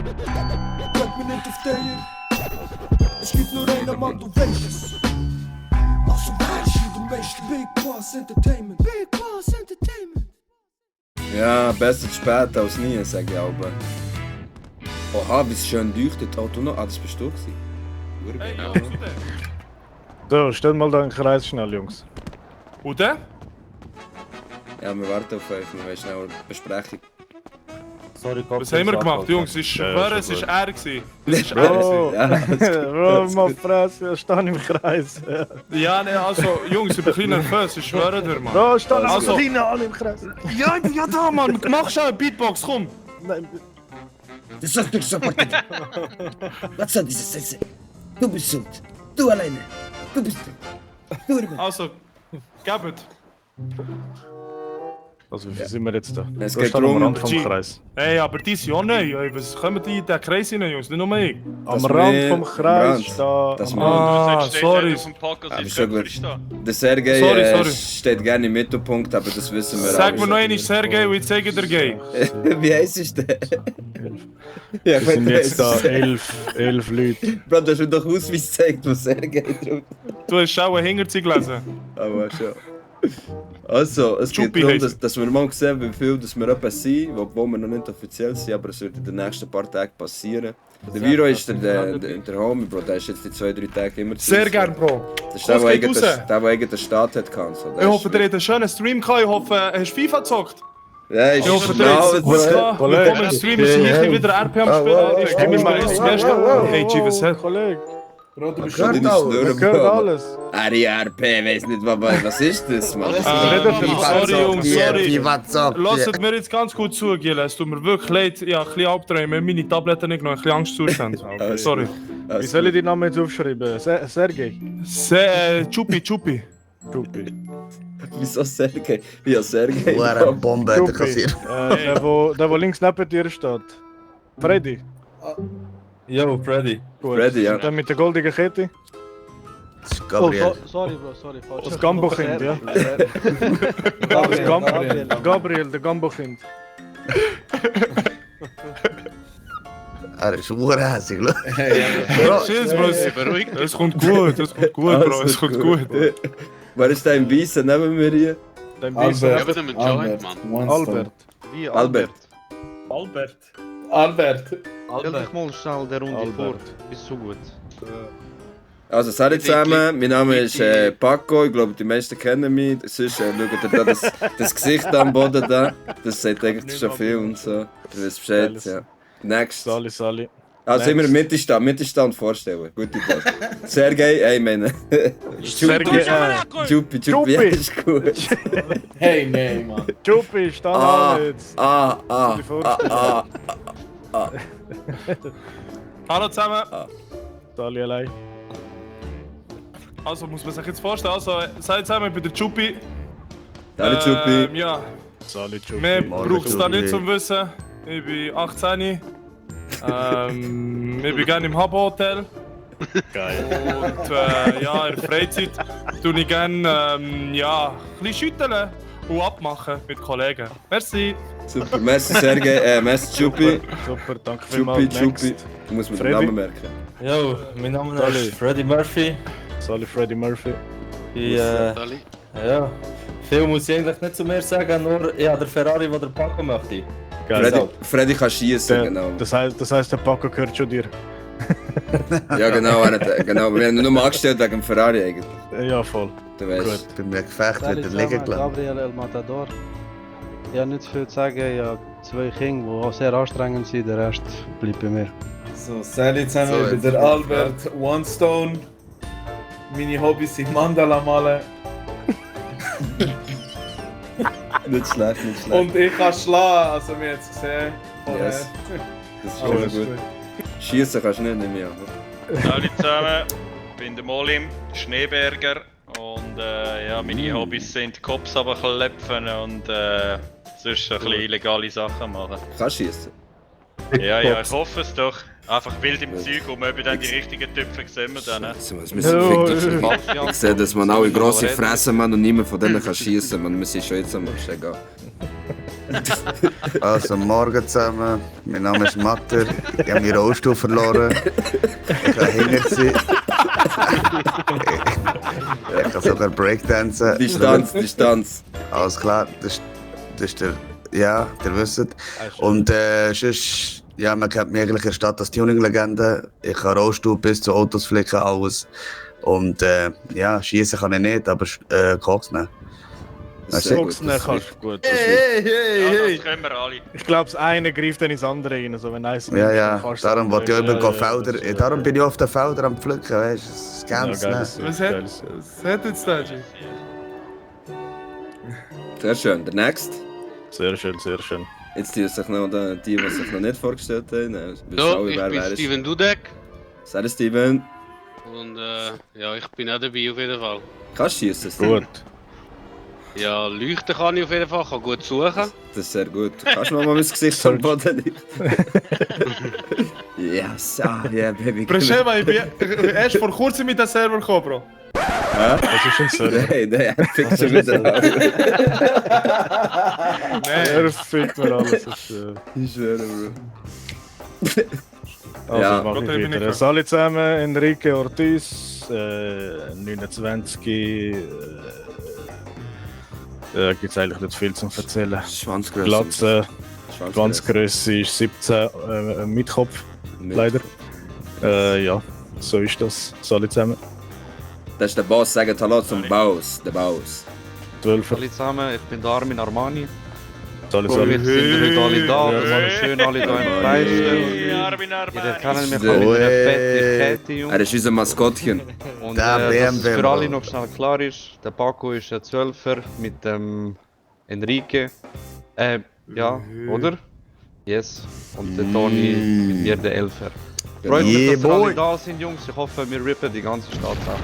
Bleib mir nicht auf der. Es gibt nur einen Mann, du weißt es. Also weißt du, du weißt Big Boss Entertainment. Big Boss Entertainment. Ja, besser zu spät als nie, sag ich aber. Oha, wie es schön leuchtet. Oh, du noch? Ah, das bist du gewesen. Hey, Ja. ja, zu dem. So, stell mal da einen Kreis schnell, Jungs. Und der? Ja, wir warten auf euch, wir wollen schnell eine Besprechung. Sorry, Kopf. Was haben wir gemacht, Jungs? Ich schwöre, es ist er gewesen. Es ist er Bro, gewesen. Bro, mal Fresse, steh im Kreis. Ja, ne, also, Jungs, ich bin ein bisschen nervös, ich schwöre dir, Mann. Bro, steh Also- alle im Kreis. Ja, ich bin ja da, Mann. Mach schon eine Beatbox, komm. Nein, Das hast du gesagt. Was soll diese Sätze? Du bist schuld. Du alleine. Du bist schuld. Du Ruben. Also, gebt. also wie viel sind wir jetzt da? Es Du geht stehst am darum, Rand vom G. Kreis. Hey, aber dies ja nicht. Ey, was kommen die in den Kreis rein, Jungs? Nicht nur ich. Am Dass Rand wir- vom Kreis Rand. steht... Dass am wir- Rand. Ah, sorry. Aber schon gut. Der Sergei Sorry. steht gerne im Mittelpunkt, aber das wissen wir Sag mir alle noch schon. einmal, Sergei, und ich zeige dir gay. Wie heisst es denn? Ja, Wir sind jetzt da 11 Leute. Bro, du hast mir doch Ausweis gezeigt, wo Sergei drauf. Du hast auch einen Hinterzieh gelesen. Aber schon. Also, es geht Chupi darum, heisst dass wir mal sehen, wie viel dass wir etwa sind, obwohl wir noch nicht offiziell sind, aber es wird in den nächsten paar Tagen passieren. Der Viro ist der Homie, Bro, der ist jetzt die 2-3 Tage immer zu Sehr uns. gern, Bro. Das ist der, Kuss der geht raus. eigentlich den Start hat gecancelt. Ich hoffe, ihr habt einen schönen Stream gehabt. Ich hoffe, hast du FIFA gezockt? Ja, ich Ich hoffe, ihr hoffe, habt es gut gehabt. Willkommen im Stream. Wir sind hier wieder RP am Spielen. Ich bin mal das Beste. Hey, G, was hat? Kollege, Bro, du bist schon schuld. deine Schnurren, man hört Bro. alles. RP, weiss nicht, was ist das, Mann? Sorry, Jungs, sorry. WhatsApp. Lasst mir jetzt ganz gut zu, Gil. Es tut mir wirklich leid. Ich habe ein bisschen Albträume. Meine Tabletten nicht genommen. Ein bisschen Angstzustände. Alles Sorry. Wie soll ich deinen Namen jetzt aufschreiben? Sergej? Chupi. Chupi. Wieso Sergei? Ja, Sergei. Wo er eine Bombe hätte kassiert. Der, wo links neben dir steht. Freddy. Yo, Freddy. Gut. Freddy, ja. Der mit der goldigen Kette. Das ist Gabriel. Sorry, Bro, sorry. Falsch. Das Gambo-Kind, ja. Gabriel, der Gambo-Kind. Er ist urhässig, schau. Tschüss, Bro. Es kommt gut, Bro. Es kommt gut. Wer ist der im Weißen neben mir hier? Dein Ja, Bisse. aber mit Joint, Mann. Albert. Wie Albert. Albert. Stell dich mal schnell der Runde Albert. vor. Bist so gut. Also, salut zusammen, mein Name ist Paco, ich glaube, die meisten kennen mich. Sonst schaut ihr da das Gesicht am Boden da. Das sagt eigentlich schon viel und so. Ihr wisst Bescheid, ja. Next. Sali. Also immer im Mittelstand vorstellen. Gute Idee. Sergei, ey, meine. Sergej. Chupi, ja, ist gut. Hey, nee, Mann. Chupi, stand Ah, alle jetzt. Hallo zusammen. Sali allein. Also, muss man sich jetzt vorstellen. Also, seid zusammen, ich bin der Chupi. Hallo Chupi. Ja, Sali Chupi. mehr Morgen, braucht es da Chupi. nicht zum Wissen. Ich bin 18. Ich bin gerne im Habbo-Hotel. Geil. Und ja, in der Freizeit tue ich gerne ja, ein bisschen schütteln und abmachen mit Kollegen. Merci. Super, merci Sergei, merci Chupi. Super, danke vielmals. Chupi. Du musst mir den Freddy. Namen merken. Yo, mein Name Sali. ist Freddie Murphy. Sali Freddie Murphy. Ich, Dali. ja, viel muss ich eigentlich nicht zu mir sagen, nur ich habe den Ferrari, den der Paco möchte. Geil. Freddy kann schießen, Der, genau. das heißt, der Paco gehört schon dir. Ja, genau, genau. Wir haben ihn nur angestellt wegen dem Ferrari eigentlich. Ja, voll. Du weißt. Bei mir Gefecht Salut wird er liegen zusammen, gelassen. Gabriel El Matador. Ich habe nicht viel zu sagen. Ich habe 2 Kinder, die auch sehr anstrengend sind. Der Rest bleibt bei mir. So, salut zusammen, So, ich bin jetzt der Albert One Stone. Meine Hobbys sind Mandala malen Nicht schlecht. und ich kann schlagen, also wir haben es gesehen. Vorher. Yes. Das ist Aber schon ist gut. Schießen kannst du nicht, nehme ich an. Hallo zusammen, ich bin der Molim, Schneeberger und ja, meine Hobbys sind Cops abklepfen und sonst ein bisschen illegale Sachen machen. Kannst du schießen? Ja, ich hoffe es doch. Einfach wild im Zeug und eben dann die richtigen Töpfe sehen wir dann. Wir müssen ficken. Ich sehe, dass man alle grosse Fressen haben und niemand von denen kann schießen. Man muss schon jetzt einmal egal. Also, morgen zusammen. Mein Name ist Matter. Ich habe meinen Rollstuhl verloren. Ich kann hinter sein. Ich kann sogar Breakdancen. Distanz. Alles klar, das ist der. Ja, ihr wisst. Und sonst, ja, man kennt mich eigentlich in der Stadt als Tuning-Legende. Ich kann Rollstuhl bis zu Autos flicken, alles. Und ja, schießen kann ich nicht, aber Koks nehmen. Boxen kannst du gut. Ja, das können wir alle. Ich glaube, das eine greift dann ins andere rein. So, wenn eins Ja, ja, kannst du darum das wollte ich andere- über Felder. Darum bin ich auf den Feldern am Pflücken, weißt du? Das Ganze. Ja, Ne? Was hat jetzt der G? Sehr schön. Der nächste. Sehr schön, sehr schön. Jetzt die sich noch die sich noch nicht vorgestellt haben. So, ich bin Steven Dudek Salut Steven. und ja, ich bin auch dabei auf jeden Fall. Kannst du schießen, Steven? Gut. Ja, leuchten kann ich auf jeden Fall, kann gut suchen. Das ist sehr gut. Kannst du mal mein Gesicht vom Boden lichten? Yes, yeah, baby. Brasheva, ich bin erst vor kurzem mit dem Server gekommen, Bro. Das ist ein Server. Nein, er fickt schon wieder an. Er fickt mir alles. Das ist, Ich schwöre, Bro. Also, Ja. mach Gott, ich ich bin weiter. nicht Salut zusammen, Enrique Ortiz, 29. Gibt es eigentlich nicht viel zum Erzählen. Schwanzgröße. Glatze, Schwanzgröße ist 17 mit Kopf, leider. Ja, so ist das. Salut zusammen. Das ist der Boss, sagen Hallo zum Boss. Der Boss. 12. Salut zusammen, ich bin der Armin Armani. Salut Wir zusammen. sind heute alle da, wir waren schön alle da im Kreis. Armin Ihr kennt mich Oi. alle mit einer fetten Kette, Er Jungs. ist unser Maskottchen. Und Der dass es BMW, für alle Mann. noch schnell klar ist, der Paco ist ein 12er mit dem Enrique. Ja, oder? Yes. Und der Toni mit mir der 11er. Freut mich, Yeah, dass ihr alle boy. da sind, Jungs. Ich hoffe, wir rippen die ganze Stadt ab.